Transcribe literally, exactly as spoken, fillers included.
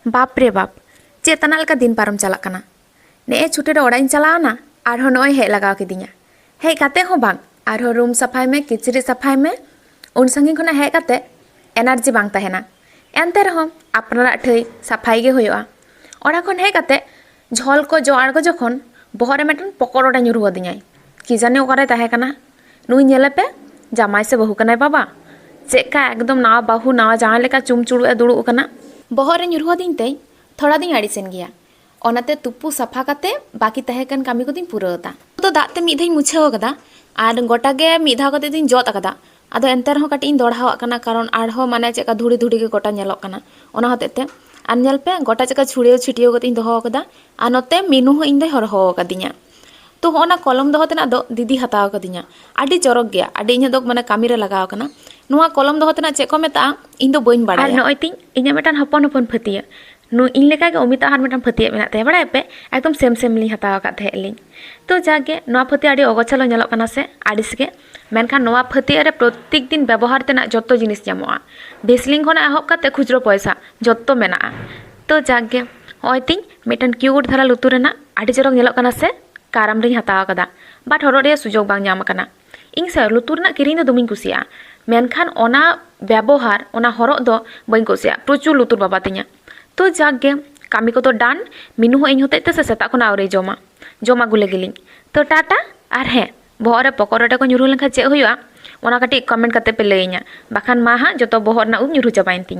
ᱵᱟᱯ ᱨᱮ ᱵᱟᱯ, ᱪᱮᱫ ᱛᱟᱱᱟᱜ ᱞᱮᱠᱟ ᱫᱤᱱ ᱯᱟᱨᱚᱢ ᱪᱟᱞᱟᱜ ᱠᱟᱱᱟ᱾ ᱱᱮᱜᱼᱮ ᱪᱷᱩᱴᱤ ᱨᱮ ᱚᱲᱟᱜ ᱤᱧ ᱪᱟᱞᱟᱣ ᱮᱱᱟ, ᱟᱨᱦᱚᱸ ᱱᱚᱜᱼᱚᱭ ᱦᱮᱡ ᱞᱟᱜᱟᱣ ᱠᱤᱫᱤᱧᱟ᱾ ᱦᱮᱡ ᱠᱟᱛᱮ ᱦᱚᱸ ᱵᱟᱝ, ᱟᱨᱦᱚᱸ ᱨᱩᱢ ᱥᱟᱯᱷᱟᱭ ᱢᱮ, ᱠᱤᱪᱨᱤᱡ ᱥᱟᱯᱷᱟᱭ ᱢᱮ᱾ ᱩᱱ ᱥᱟᱺᱜᱤᱧ ᱠᱷᱚᱱᱟᱜ ᱦᱮᱡ ᱠᱟᱛᱮ ᱮᱱᱟᱨᱡᱤ ᱵᱟᱝ ᱛᱟᱦᱮᱱᱟ᱾ ᱮᱱᱛᱮ ᱨᱮᱦᱚᱸ ᱟᱯᱱᱟᱨᱟᱜ ᱴᱷᱟᱹᱭ ᱥᱟᱯᱷᱟᱭ ᱜᱮ ᱦᱩᱭᱩᱜᱼᱟ᱾ ᱚᱲᱟᱜ ᱠᱷᱚᱱ ᱦᱮᱡ ᱠᱟᱛᱮ ᱡᱷᱚᱞ ᱠᱚ ᱡᱚ ᱟᱬᱜᱚ ᱡᱚᱠᱷᱚᱱ ᱵᱚᱦᱚᱜ ᱨᱮ ᱢᱤᱫᱴᱮᱱ ᱯᱚᱠᱚᱲ ᱚᱰᱮ ᱧᱩᱨᱩ ᱟᱹᱫᱤᱧᱟᱭ᱾ ᱠᱤ ᱡᱟᱹᱱᱤ ᱚᱠᱟᱨᱮ ᱛᱟᱦᱮᱸ ᱠᱟᱱᱟ᱾ ᱱᱩᱭ ᱧᱮᱞᱮ ᱯᱮ, ᱡᱟᱢᱟᱭ ᱥᱮ ᱵᱟᱹᱦᱩ ᱠᱟᱱᱟᱭ ᱵᱟᱵᱟ? ᱪᱮᱫᱠᱟ ᱮᱠᱫᱚᱢ ᱱᱟᱣᱟ ᱵᱟᱹᱦᱩ ᱱᱟᱣᱟ ᱡᱟᱶᱟᱭ ᱞᱮᱠᱟ ᱪᱩᱢ ᱪᱩᱲᱩᱜ ᱮ ᱫᱩᱲᱩᱵ ᱟᱠᱟᱱᱟ᱾ ᱵᱚᱦᱚᱜ ᱨᱮ ᱧᱩᱨᱦᱩ ᱟᱹᱫᱤᱧ ᱛᱮ ᱛᱷᱚᱲᱟ ᱫᱚᱧ ᱟᱹᱲᱤᱥᱮᱱ ᱜᱮᱭᱟ᱾ ᱚᱱᱟᱛᱮ ᱛᱩᱯᱩ ᱥᱟᱯᱷᱟ ᱠᱟᱛᱮ ᱵᱟᱹᱠᱤ ᱛᱟᱦᱮᱸ ᱠᱟᱱ ᱠᱟᱹᱢᱤ ᱠᱚᱫᱚᱧ ᱯᱩᱨᱟᱹᱣ ᱮᱫᱟ᱾ ᱫᱚ ᱫᱟᱜ ᱛᱮ ᱢᱤᱫ ᱫᱷᱟᱣ ᱤᱧ ᱢᱩᱪᱷᱟᱹᱣ ᱟᱠᱟᱫᱟ, ᱟᱨ ᱜᱚᱴᱟ ᱜᱮ ᱢᱤᱫ ᱫᱷᱟᱣ ᱠᱟᱛᱮ ᱫᱚᱧ ᱡᱚᱫ ᱟᱠᱟᱫᱟ᱾ ᱟᱫᱚ ᱮᱱᱛᱮ ᱨᱮᱦᱚᱸ ᱠᱟᱹᱴᱤᱡ ᱤᱧ ᱫᱚᱲᱦᱟᱣᱟᱜ ᱠᱟᱱᱟ, ᱠᱟᱨᱚᱱ ᱟᱨᱦᱚᱸ ᱢᱟᱱᱮ ᱪᱮᱫᱠᱟ ᱫᱷᱩᱲᱤ ᱫᱷᱩᱲᱤ ᱜᱮ ᱜᱚᱴᱟ ᱧᱮᱞᱚᱜ ᱠᱟᱱᱟ, ᱚᱱᱟ ᱦᱚᱛᱮᱡ ᱛᱮ᱾ ᱟᱨ ᱧᱮᱞ ᱯᱮ, ᱜᱚᱴᱟ ᱪᱮᱫᱠᱟ ᱪᱷᱩᱲᱭᱟᱹᱣ ᱪᱷᱤᱴᱭᱟᱹᱣ ᱠᱟᱛᱮ ᱤᱧ ᱫᱚᱦᱚ ᱟᱠᱟᱫᱟ᱾ ᱟᱨ ᱱᱚᱛᱮ ᱢᱤᱱᱩ ᱦᱚᱸ ᱤᱧ ᱫᱚᱭ ᱦᱚᱨᱦᱚ ᱟᱠᱟᱫᱤᱧᱟ᱾ ᱛᱚ ᱦᱚᱸᱜᱼᱚ ᱱᱟ ᱠᱚᱞᱚᱢ ᱫᱚᱦᱚ ᱛᱮᱱᱟᱜ ᱫᱚ ᱫᱤᱫᱤ ᱦᱟᱛᱟᱣ ᱟᱠᱟᱫᱤᱧᱟ᱾ ᱟᱹᱰᱤ ᱪᱚᱨᱚᱠ ᱜᱮᱭᱟ, ᱟᱹᱰᱤ ᱤᱧᱟᱹᱜ ᱫᱚ ᱢᱟᱱᱮ ᱠᱟᱹᱢᱤ ᱨᱮ ᱞᱟᱜᱟᱣ ᱟᱠᱟᱱᱟ᱾ ᱱᱚᱣᱟ ᱠᱚᱞᱚᱢ ᱫᱚᱦᱚ ᱛᱮᱱᱟᱜ ᱪᱮᱫ ᱠᱚ ᱢᱮᱛᱟᱜᱼᱟ, ᱤᱧ ᱫᱚ ᱵᱟᱹᱧ ᱟᱨ ᱵᱟᱲᱟᱭᱟ᱾ ᱱᱚᱜᱼᱚᱭ ᱛᱤᱧ ᱤᱧᱟᱹᱜ ᱢᱤᱫᱴᱟᱝ ᱦᱚᱯᱚᱱ ᱦᱚᱯᱚᱱ ᱯᱷᱟᱹᱛᱤᱭᱟᱹ, ᱱᱩᱭ ᱤᱧ ᱞᱮᱠᱟᱜᱮ ᱚᱢᱤᱛᱟᱜ ᱦᱚᱸ ᱟᱨ ᱢᱤᱫᱴᱟᱝ ᱯᱷᱟᱹᱛᱤᱭᱟᱹ ᱢᱮᱱᱟᱜ ᱛᱟᱭᱟ, ᱵᱟᱲᱟᱭ ᱯᱮ? ᱮᱠᱫᱚᱢ ᱥᱮᱢ ᱥᱮᱢ ᱞᱤᱧ ᱦᱟᱛᱟᱣ ᱟᱠᱟᱫ ᱛᱟᱦᱮᱸᱫ ᱞᱤᱧ᱾ ᱛᱚ ᱡᱟᱜᱮ, ᱱᱚᱣᱟ ᱯᱷᱟᱹᱛᱤᱭᱟᱹ ᱟᱹᱰᱤ ᱚᱜᱚᱪᱷᱟᱞᱚ ᱧᱮᱞᱚᱜ ᱠᱟᱱᱟ ᱥᱮ, ᱟᱹᱲᱤᱥ ᱜᱮ᱾ ᱢᱮᱱᱠᱷᱟᱱ ᱱᱚᱣᱟ ᱯᱷᱟᱹᱛᱤᱭᱟᱹ ᱨᱮ ᱯᱨᱚᱛᱮᱠ ᱫᱤᱱ ᱵᱮᱵᱚᱦᱟᱨ ᱛᱮᱱᱟᱜ ᱡᱚᱛᱚ ᱡᱤᱱᱤᱥ ᱧᱟᱢᱚᱜᱼᱟ᱾ ᱵᱷᱮᱥᱞᱤᱱ ᱠᱷᱚᱱᱟᱜ ᱮᱦᱚᱵ ᱠᱟᱛᱮ ᱠᱷᱩᱪᱨᱟᱹ ᱯᱚᱭᱥᱟ ᱡᱚᱛᱚ ᱢᱮᱱᱟᱜᱼᱟ᱾ ᱛᱚ ᱡᱟᱜᱮ, ᱱᱚᱜᱼᱚᱭ ᱛᱤᱧ ᱢᱤᱫᱴᱮᱱ ᱠᱤᱭᱩᱴ ᱫᱷᱟᱨᱟ ᱞᱩᱛᱩᱨ ᱨᱮᱱᱟᱜ ᱟᱹᱰᱤ ᱪᱚᱨᱚᱠ ᱧᱮᱞᱚᱜ ᱠᱟᱱᱟ ᱥᱮ, ᱠᱟᱨᱟᱢ ᱨᱤᱧ ᱦᱟᱛᱟᱣ ᱟᱠᱟᱫᱟ, but ᱦᱚᱨᱚᱜ ᱨᱮᱭᱟᱜ ᱥᱩᱡᱳᱜᱽ ᱵᱟᱝ ᱧᱟᱢ ᱟᱠᱟᱱᱟ᱾ ᱤᱧ ᱥᱮ ᱞᱩᱛᱩᱨ ᱨᱮᱱᱟᱜ ᱠᱤᱨᱤᱧ ᱫᱚ ᱫᱚᱢᱮᱧ ᱠᱩᱥᱤᱭᱟᱜᱼᱟ, ᱢᱮᱱᱠᱷᱟᱱ ᱚᱱᱟ ᱵᱮᱵᱚᱦᱟᱨ, ᱚᱱᱟ ᱦᱚᱨᱚᱜ ᱫᱚ ᱵᱟᱹᱧ ᱠᱩᱥᱤᱭᱟᱜᱼᱟ, ᱯᱨᱚᱪᱩᱨ ᱞᱩᱛᱩᱨ ᱵᱟᱵᱟ ᱛᱤᱧᱟ᱾ ᱛᱚ ᱡᱟᱠ ᱜᱮ, ᱠᱟᱹᱢᱤ ᱠᱚᱫᱚ ᱰᱟᱱ᱾ ᱢᱤᱱᱩ ᱦᱚᱸ ᱤᱧ ᱦᱚᱛᱮᱡ ᱛᱮ ᱥᱮ ᱥᱮᱛᱟᱜ ᱠᱷᱚᱱᱟᱜ ᱟᱹᱣᱨᱤ ᱡᱚᱢᱟ, ᱡᱚᱢ ᱟᱹᱜᱩ ᱞᱮᱜᱮ ᱞᱤᱧ᱾ ᱛᱚ ᱴᱟᱴᱟ, ᱟᱨ ᱦᱮᱸ, ᱵᱚᱦᱚᱜ ᱨᱮ ᱯᱚᱠᱚᱨ ᱨᱚᱴᱮ ᱠᱚ ᱧᱩᱨᱦᱩ ᱞᱮᱱᱠᱷᱟᱱ ᱪᱮᱫ ᱦᱩᱭᱩᱜᱼᱟ, ᱚᱱᱟ ᱠᱟᱹᱴᱤᱡ ᱠᱚᱢᱮᱱᱴ ᱠᱟᱛᱮ ᱯᱮ ᱞᱟᱹᱭᱟᱹᱧᱟ, ᱵᱟᱠᱷᱟᱱ ᱢᱟ ᱦᱟᱸᱜ ᱡᱚᱛᱚ ᱵᱚᱦᱚᱜ ᱨᱮᱱᱟᱜ ᱩᱵ ᱧᱩᱨᱦᱩ ᱪᱟᱵᱟᱭᱮᱱ ᱛᱤᱧᱟ᱾